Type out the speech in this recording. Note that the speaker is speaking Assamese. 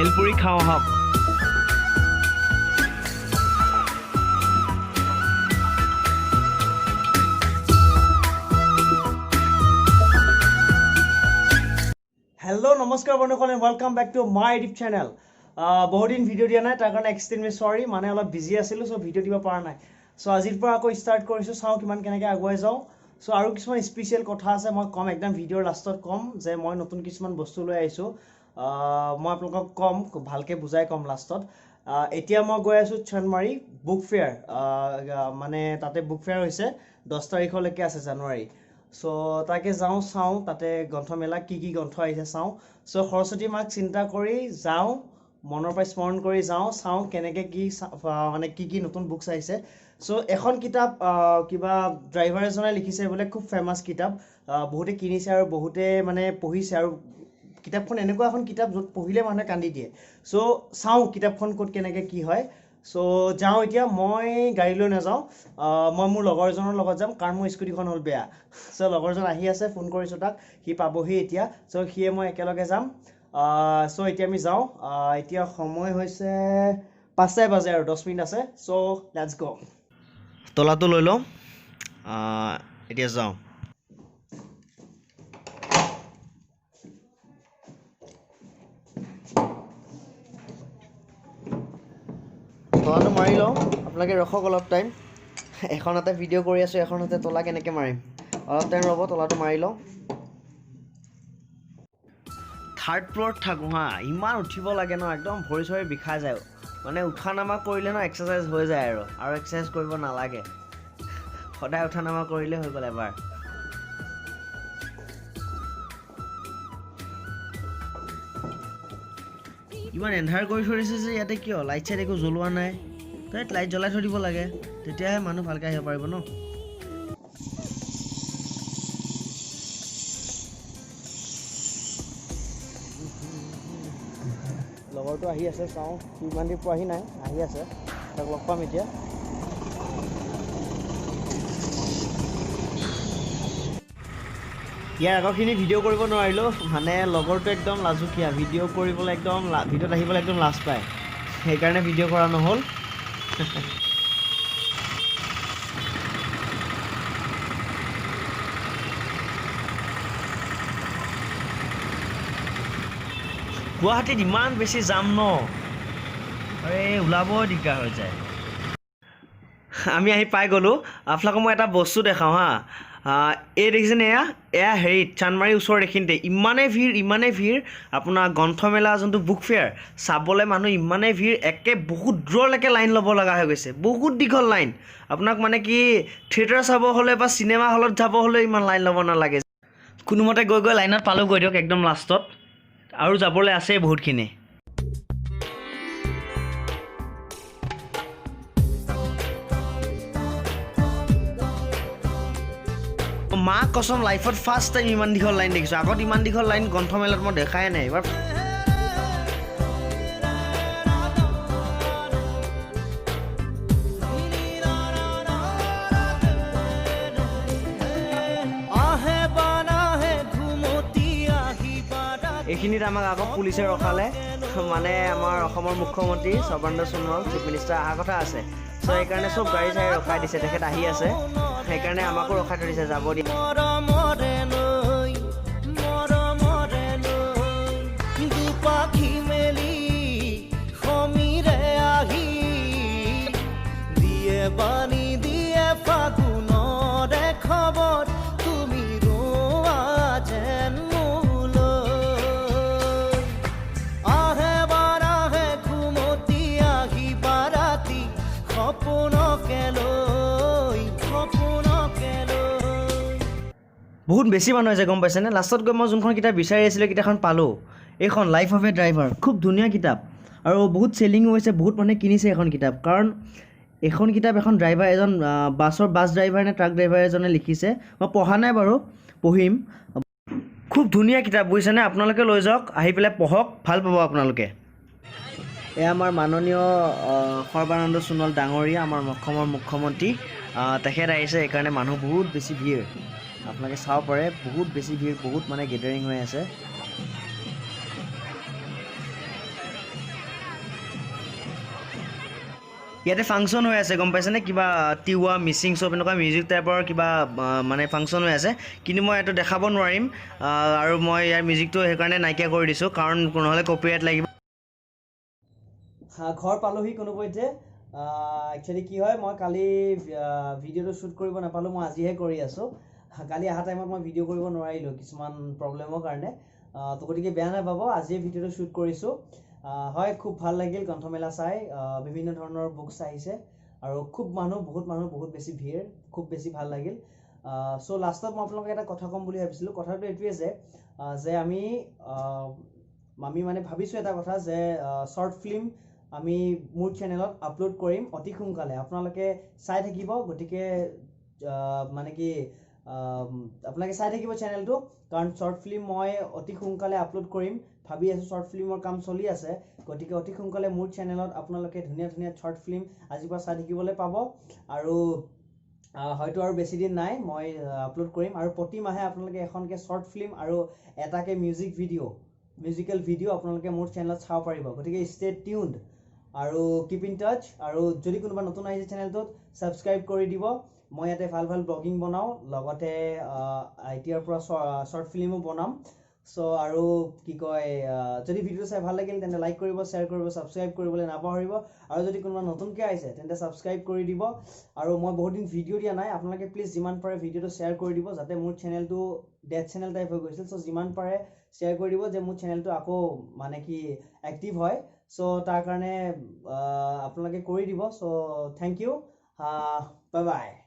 ভেলপুৰি খাওঁ আহক। হেল্ল' নমস্কাৰ বন্ধুসকল, welcome back to my YouTube channel. বহুত দিন ভিডিঅ' দিয়া নাই, তাৰ কাৰণে এক্সট্ৰিমলি চৰি। মানে অলপ বিজি আছিলোঁ, চ' ভিডিঅ' দিব পৰা নাই। চ' আজিৰ পৰা আকৌ ষ্টাৰ্ট কৰিছোঁ, চাওঁ কিমান কেনেকৈ আগুৱাই যাওঁ। চ' আৰু কিছুমান স্পেচিয়েল কথা আছে, মই ক'ম একদম ভিডিঅ'ৰ লাষ্টত ক'ম যে মই নতুন কিছুমান বস্তু লৈ আহিছোঁ। মই আপোনালোকক ক'ম, ভালকৈ বুজাই ক'ম লাষ্টত। এতিয়া মই গৈ আছোঁ চান্দমাৰী বুক ফেয়াৰ, মানে তাতে বুক ফেয়াৰ হৈছে, 10 তাৰিখলৈকে আছে জানুৱাৰী। চ' তাকে যাওঁ, চাওঁ তাতে গ্ৰন্থমেলা কি কি গ্ৰন্থ আহিছে চাওঁ। চ' সৰস্বতী মাক চিন্তা কৰি যাওঁ, মনৰ পৰা স্মৰণ কৰি যাওঁ, চাওঁ কেনেকৈ কি মানে কি কি নতুন বুকছ আহিছে। চ' এখন কিতাপ কিবা ড্ৰাইভাৰ এজনে লিখিছে বোলে, খুব ফেমাছ কিতাপ, বহুতে কিনিছে আৰু বহুতে মানে পঢ়িছে আৰু কিতাপখন এনেকুৱা এখন কিতাপ য'ত পঢ়িলে মানুহে কান্দি দিয়ে। চ' চাওঁ কিতাপখন ক'ত কেনেকৈ কি হয়। চ' যাওঁ এতিয়া। মই গাড়ী লৈ নাযাওঁ, মই মোৰ লগৰ এজনৰ লগত যাম, কাৰণ মোৰ স্কুটিখন হ'ল বেয়া। চ' লগৰজন আহি আছে, ফোন কৰিছোঁ তাক, সি পাবহি এতিয়া। চ' সিয়ে মই একেলগে যাম। চ' এতিয়া আমি যাওঁ। এতিয়া সময় হৈছে 5টাই বাজে আৰু 10 মিনিট আছে। চ' let's গ'। তলাটো লৈ লওঁ, এতিয়া যাওঁ। তলাটো মাৰি লওঁ, আপোনালোকে ৰখক অলপ টাইম। এখন হাতে ভিডিঅ' কৰি আছোঁ, এখন হাতে তলা কেনেকৈ মাৰিম? অলপ টাইম ৰ'ব, তলাটো মাৰি লওঁ। থাৰ্ড ফ্ল'ৰত থাকোঁ হা, ইমান উঠিব লাগে ন, একদম ভৰি চৰি বিষাই যায়। মানে উঠা নমা কৰিলে ন এক্সাৰচাইজ হৈ যায় আৰু এক্সাৰচাইজ কৰিব নালাগে, সদায় উঠা নমা কৰিলে হৈ গ'ল এবাৰ। ইমান এন্ধাৰ কৰি থৈ দিছে যে ইয়াতে, কিয় লাইট চাইট একো জ্বলোৱা নাই? তাত লাইট জ্বলাই থৈ দিব লাগে, তেতিয়াহে মানুহ ভালকৈ আহিব পাৰিব ন। লগৰটো আহি আছে, চাওঁ, সি ইমান দেৰি পোৱাহি নাই, আহি আছে, তাক লগ পাম এতিয়া। ইয়াৰ আগৰখিনি ভিডিঅ' কৰিব নোৱাৰিলোঁ, মানে লগৰটো একদম লাজুকীয়া, ভিডিঅ' কৰিবলৈ একদম ভিডিঅ'ত আহিবলৈ একদম লাজ পায়, সেইকাৰণে ভিডিঅ' কৰা নহ'ল। গুৱাহাটীত ইমান বেছি জাম ন, আৰে ওলাব দিগদাৰ হৈ যায়। আমি আহি পাই গ'লোঁ। আপোনালোকক মই এটা বস্তু দেখাওঁ হা। এই দেখিছেনে, এয়া হেৰিত চান্দমাৰীৰ ওচৰত এইখিনিতে ইমানেই ভিৰ, ইমানেই ভিৰ। আপোনাৰ গ্ৰন্থমেলা যোনটো বুক ফেয়াৰ চাবলৈ মানুহ ইমানেই ভিৰ, একে বহুত দূৰলৈকে লাইন ল'ব লগা হৈ গৈছে, বহুত দীঘল লাইন। আপোনাক মানে কি থিয়েটাৰ চাব হ'লে বা চিনেমা হলত যাব হ'লে ইমান লাইন ল'ব নালাগে। কোনোমতে গৈ গৈ লাইনত পালোগৈ দিয়ক একদম লাষ্টত, আৰু যাবলৈ আছেই বহুতখিনি। মা কচম, লাইফত ফাৰ্ষ্ট টাইম ইমান দীঘল লাইন দেখিছোঁ। আগত ইমান দীঘল লাইন গ্ৰন্থমেলাত মই দেখাই নাই এইবাৰ। আহে বানাহে ঘুমতি আহিবা। এইখিনিত আমাক আকৌ পুলিচে ৰখালে। মানে আমাৰ অসমৰ মুখ্যমন্ত্ৰী সৰ্বানন্দ সোণোৱাল চিফ মিনিষ্টাৰ অহা কথা আছে, চ' সেইকাৰণে চব গাড়ী চাড়ী ৰখাই দিছে। তেখেত আহি আছে, সেইকাৰণে আমাকো ৰখাই থৈ দিছে, যাব দিয়ে। মৰমৰে নৈ, মৰমৰে নৈ, দুপাখি মেলি সমীৰে আহি দিয়ে বাণী, দিয়ে ফাগুনৰে খবৰ, তুমি ৰোৱা যেন মোলৈ। আহে বাৰাহে ঘুমতি আহিবা ৰাতি সপোনকে লৈ, সপোনকে লৈ। বহুত বেছি মানুহ হৈছে, গম পাইছেনে? লাষ্টত গৈ মই যোনখন কিতাপ বিচাৰি আছিলোঁ, কিতাপখন পালোঁ, এইখন লাইফ অফ এ ড্ৰাইভাৰ। খুব ধুনীয়া কিতাপ আৰু বহুত চেলিঙো হৈছে, বহুত মানুহে কিনিছে এইখন কিতাপ, কাৰণ এইখন কিতাপ এখন ড্ৰাইভাৰ এজন বাছৰ বাছ ড্ৰাইভাৰ নে ট্ৰাক ড্ৰাইভাৰ এজনে লিখিছে। মই পঢ়া নাই বাৰু, পঢ়িম। খুব ধুনীয়া কিতাপ, বুজিছেনে? আপোনালোকে লৈ যাওক, আহি পেলাই পঢ়ক, ভাল পাব আপোনালোকে। এয়া আমাৰ মাননীয় সৰ্বানন্দ সোণোৱাল ডাঙৰীয়া, আমাৰ অসমৰ মুখ্যমন্ত্ৰী, তেখেত আহিছে, সেইকাৰণে মানুহ বহুত বেছি ভিৰ। আপোনালোকে চাব পাৰে, বহুত বেছি ভিৰ, বহুত মানে গেডাৰিং হৈ আছে। ইয়াতে ফাংচন হৈ আছে, গম পাইছেনে? কিবা তিৱা, মিচিং, চব এনেকুৱা মিউজিক টাইপৰ কিবা মানে ফাংচন হৈ আছে। কিন্তু মই এইটো দেখাব নোৱাৰিম আৰু মই ইয়াৰ মিউজিকটো সেইকাৰণে নাইকিয়া কৰি দিছোঁ, কাৰণ নহ'লে কপিৰাইট লাগিব। ঘৰ পালোহি কোনোপধ্যে। একচুৱেলি কি হয়, মই কালি ভিডিঅ'টো শ্বুট কৰিব নাপালোঁ, মই আজিহে কৰি আছোঁ। কালি অহা টাইমত মই ভিডিঅ' কৰিব নোৱাৰিলোঁ কিছুমান প্ৰব্লেমৰ কাৰণে। তো গতিকে বেয়া নাপাব, আজিয়ে ভিডিঅ'টো শ্বুট কৰিছোঁ। হয়, খুব ভাল লাগিল গ্ৰন্থমেলা চাই। বিভিন্ন ধৰণৰ বুকছ আহিছে আৰু খুব মানুহ, বহুত মানুহ, বহুত বেছি ভিৰ, খুব বেছি ভাল লাগিল। চ' লাষ্টত মই আপোনালোকক এটা কথা ক'ম বুলি ভাবিছিলোঁ। কথাটো এইটোৱে যে আমি মানে ভাবিছোঁ এটা কথা যে শ্বৰ্ট ফিল্ম আমি মোৰ চেনেলত আপলোড কৰিম অতি সোনকালে, আপোনালোকে চাই থাকিব। গতিকে মানে কি, আপোনালোকে চাই থাকিব চেনেলটো, কাৰণ শ্বৰ্ট ফিল্ম মই অতি সোনকালে আপলোড কৰিম ভাবি আছোঁ। শ্বৰ্ট ফিল্মৰ কাম চলি আছে। গতিকে অতি সোনকালে মোৰ চেনেলত আপোনালোকে ধুনীয়া ধুনীয়া শ্বৰ্ট ফিল্ম আজিৰ পৰা চাই থাকিবলৈ পাব। আৰু হয়তো আৰু বেছি দিন নাই, মই আপলোড কৰিম। আৰু প্ৰতি মাহে আপোনালোকে এখনকৈ শ্বৰ্ট ফিল্ম আৰু এটাকৈ মিউজিক ভিডিঅ', মিউজিকেল ভিডিঅ' আপোনালোকে মোৰ চেনেলত চাব পাৰিব। গতিকে ষ্টে টিউনড আৰু কিপ ইন টাচ। আৰু যদি কোনোবা নতুন আহিছে চেনেলটোত, ছাবস্ক্ৰাইব কৰি দিব। মই ইয়াতে ভাল ভাল ব্লগিং বনাওঁ, লগতে এতিয়াৰ পৰা শ্বৰ্ট ফিল্মো বনাম। চ' আৰু কি কয়, যদি ভিডিঅ'টো চাই ভাল লাগিল, তেন্তে লাইক কৰিব, শ্বেয়াৰ কৰিব, ছাবস্ক্ৰাইব কৰিবলৈ নাপাহৰিব। আৰু যদি কোনোবা নতুনকৈ আহিছে, তেন্তে ছাবস্ক্ৰাইব কৰি দিব। আৰু মই বহুত দিন ভিডিঅ' দিয়া নাই, আপোনালোকে প্লিজ যিমান পাৰে ভিডিঅ'টো শ্বেয়াৰ কৰি দিব, যাতে মোৰ চেনেলটো ডেড চেনেল টাইপ হৈ গৈছিল। চ' যিমান পাৰে শ্বেয়াৰ কৰি দিব যে মোৰ চেনেলটো আকৌ মানে কি এক্টিভ হয়। চ' তাৰ কাৰণে আপোনালোকে কৰি দিব। So thank you, bye bye.